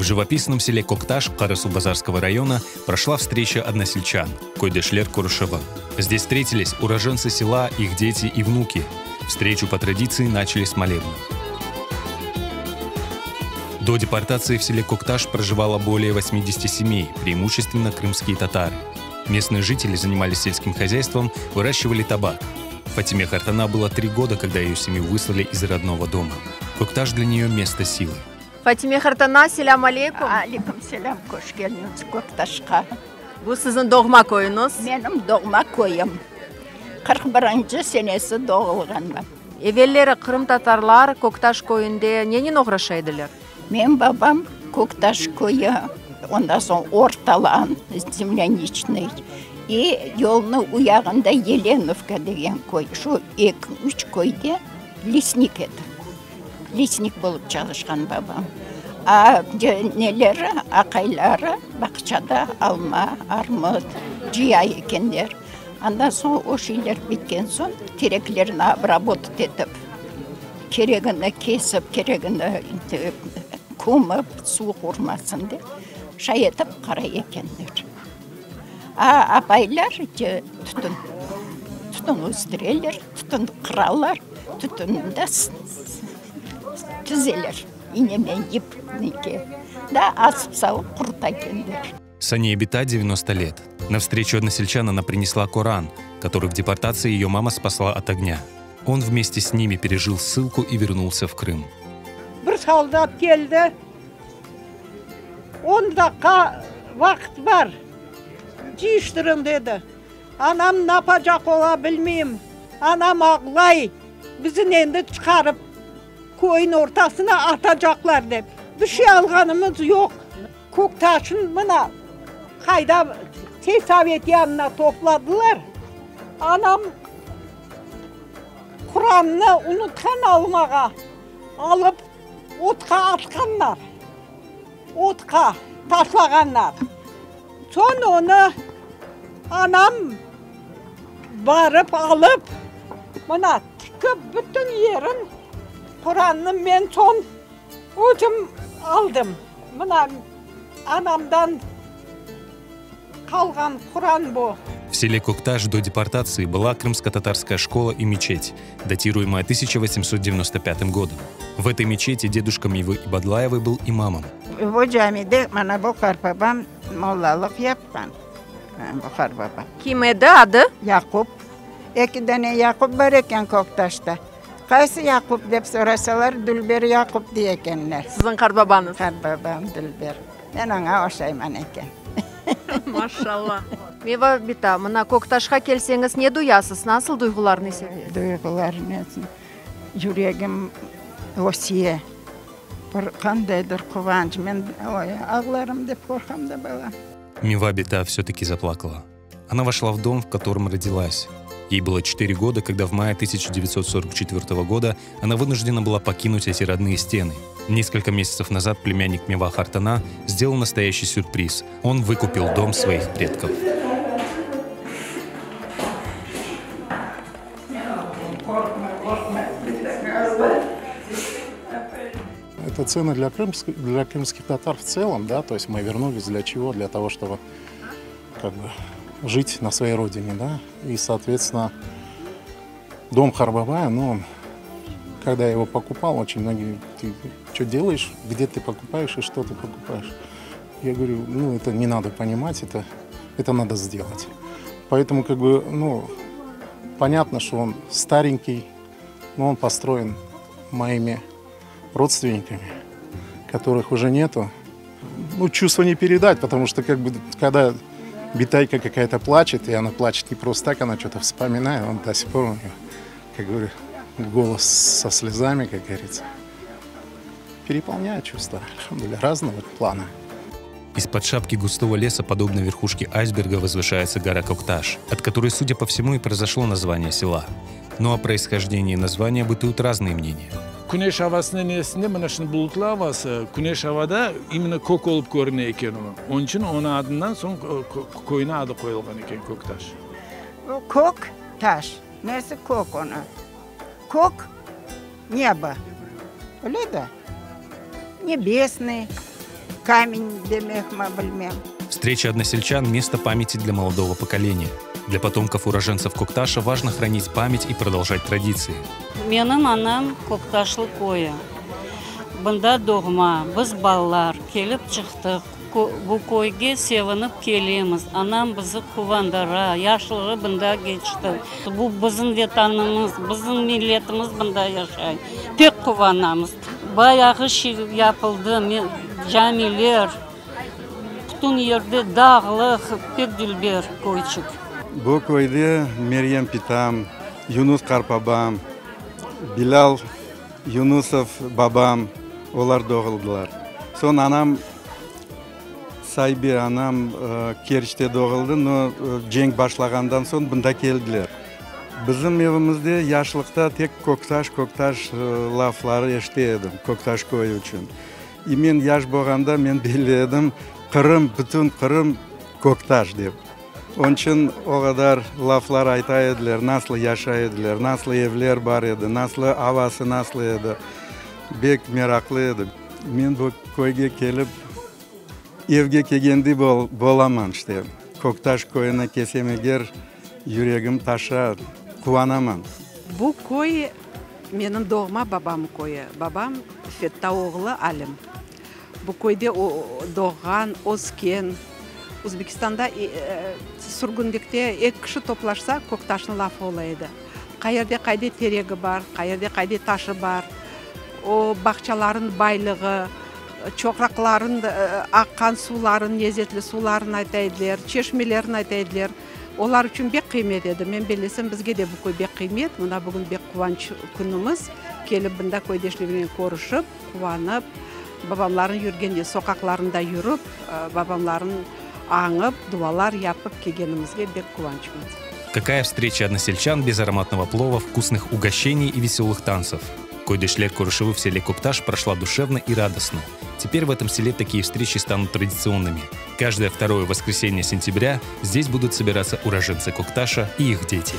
живописном селе Кокташ Карасубазарского района прошла встреча односельчан Койдешлер Курушева. Здесь встретились уроженцы села, их дети и внуки. Встречу по традиции начали с молебна. До депортации в селе Кокташ проживало более 80 семей, преимущественно крымские татары. Местные жители занимались сельским хозяйством, выращивали табак. Фатиме Хартана было три года, когда ее семью выслали из родного дома. Кокташ для нее место силы. Fatime qartana, selâm aleyküm. Aleyküm selâm, hoş keldiñiz Köktaşqa. Bu siziñ doğma köyüñiz? Menim doğma köyüm. 41 senesi doğulğanman. Evelleri qırımtatarlar Köktaş köyünde nenen oğraşa ediler? Menim babam Köktaş köyü, ondan soñ Ortalan, Zemlâniçnıy, i yolnıñ u yağında Yelenovka degen köy, şu eki, üç köyde lesnik edi. Lesnik bolıp çalışqan babam. A neleri, aqayları bağçada alma, armut cıya ekenler. Andan soñ o şeyler bitken soñ tereklerni obrabotat etip, keregini kesip, keregini kömip, suvuq urmasın dep, şay etip qaray ekenler. A apaylar tütün, tütün östüreler, tütün qıralar, tütünni de tizeler inemen, yipnike da asıp salıp quruta ekenler. Сания Бита 90 лет. На встречу односельчан она принесла Коран, который в депортации ее мама спасла от огня. Он вместе с ними пережил ссылку и вернулся в Крым. Bir soldat keldi. On daqqa vaqıt bar. Cıyıştırıñ dedi. Anam napacaq ola bilmeyim. Anam ağlay, bizni endi çıqarıp köyniñ ortasına atacaqlar dep. Bir şey alğanımız yoq. Köktaşnı mına qayda selsovet yanına topladılar. Anam Qurannı unutqan almağa, alıp otqa atqanlar, otqa taşlağanlar. Soñ onı anam barıp alıp, mına tikip bütün yerin Qurannı men soñ özüm aldım. Mına anamdan qalğan Quran bu. В селе Кокташ до депортации была крымско-татарская школа и мечеть, датируемая 1895 годом. В этой мечети дедушка Мивы Ибадлаевой был имамом. Bu camide mana bu qartbabam mollalıq yapqan. Bu qartbabam. Kim edi adı? Yaqub. Eki dane Yaqub bar eken Köktaşta. Qaysı Yaqub dep sorasalar, Dülber Yaqub dey ekenler. Siziñ qartbabañız? Qartbabam Dülber. Men oña oşayman eken. Maşallah. Meva bita, mına Köktaşqa kelseñiz ne duyasız, nasıl duyğularnı is etesiz? Duyğular ne, yüregim öse, bir qandaydır quvanç, men oy, ağlarım dep qorqam da, balam. Meva bita все-таки заплакала. Она вошла в дом, в котором родилась. Ей было 4 года, когда в мае 1944 года она вынуждена была покинуть эти родные стены. Несколько месяцев назад племянник Мева Хартана сделал настоящий сюрприз. Он выкупил дом своих предков. Это цены для, крымск, для крымских татар в целом, да, то есть мы вернулись для чего? Для того, чтобы как бы жить на своей родине, да, и, соответственно, дом Харбабая, ну, когда я его покупал, очень многие, ты что делаешь, где ты покупаешь и что ты покупаешь? Я говорю, ну, это не надо понимать, это, это надо сделать. Поэтому, как бы, ну, понятно, что он старенький, но он построен моими родственниками, которых уже нету. Ну, чувства не передать, потому что, как бы, когда bitayka какая-то плачет, и она плачет не просто так, она что-то вспоминает, он до сих пор у нее, как говорю, голос со слезами, как говорится, переполняет чувства, альхамдулилля, разного плана. Из-под шапки густого леса, подобно верхушке айсберга, возвышается гора Кокташ, от которой, судя по всему, и произошло название села. Но о происхождении названия бытуют разные мнения. Küneş avasına nesinde mına şimdi bulutlı avası, küneş avada imенно kök olıp körüne eken o. Onıñ içün onıñ adından soñ köyniñ adı qoyulğan eken Köktaş. O kök taş. Nesi kök onı? Kök nebo. Öyle de? Nebesnıy. Kamen demekmi, bilmem. Встреча односельчан – место памяти для молодого поколения. Для потомков уроженцев Кокташа важно хранить память и продолжать традиции. Menim anam Köktaşlı köyü. Bunda doğma, biz balalar kelip çıqtıq. Bu köyge sevinip kelemiz. Anam bizi quvandıra, yaşlığı bunda keçti. Bu bizim Vetanımız, bizim milletimiz bunda yaşay. Pek quvanamız. Bayağı şey yapıldı, camiler, bütün yerde dağlıq, pek dülber köyçik. Bu köyde Meryem pitam, Yunus qartbabam, Bilâl Yunusov babam, olar doğuldılar. Soñ anam, Saybe anam Keriçte doğuldı, no cenk başlağandan soñ bunda keldiler. Bizim evimizde yaşlıqta tek Köktaş, Köktaş lafları eşite edim, Köktaş köyü içün. İ men yaş bolğanda men belle edim, Qırım, bütün Qırım Köktaş dep. Onıñ içün o qadar laflar ayta ediler, nasıl yaşay ediler, nasıl evler bar edi, nasıl avası nasıl edi. Bek meraqlı edi. Men bu köyge kelip, evge kelgenday bolaman işte. Köktaş köyüne kelsem eger, yüregim taşa, quvanaman. Bu köy menim doğma babam köyü. Babam Fetta oğlu Alim. Bu köyde doğğan, ösken. Özbekistanda sürgünlikte eki kişi toplaşsa, Köktaşnıñ lafı ola edi. Qayerde qayday teregi bar, qayerde qayday taşı bar, o bağçalarnıñ baylığı, çoqraqlarnıñ aqqan suvlarınıñ, lezetli suvlarını ayta ediler, çeşmelerni ayta ediler. Olar içün bek qıymet edi. Men bellesem, bizge de bu köy bek qıymet. Mına bugün bek quvanç künümiz, kelip bunda köydeşlernen körüşip, quvanıp, babamlarnıñ yürgen soqaqlarında yürip, babamlarnı añıp, dualar yapıp kelgenimizge bek quvançmız. Какая встреча односельчан без ароматного плова, вкусных угощений и веселых танцев? Köydeşler körüşüvi в селе Кокташ прошла душевно и радостно. Теперь в этом селе такие встречи станут традиционными. Каждое второе воскресенье сентября здесь будут собираться уроженцы Кокташа и их дети.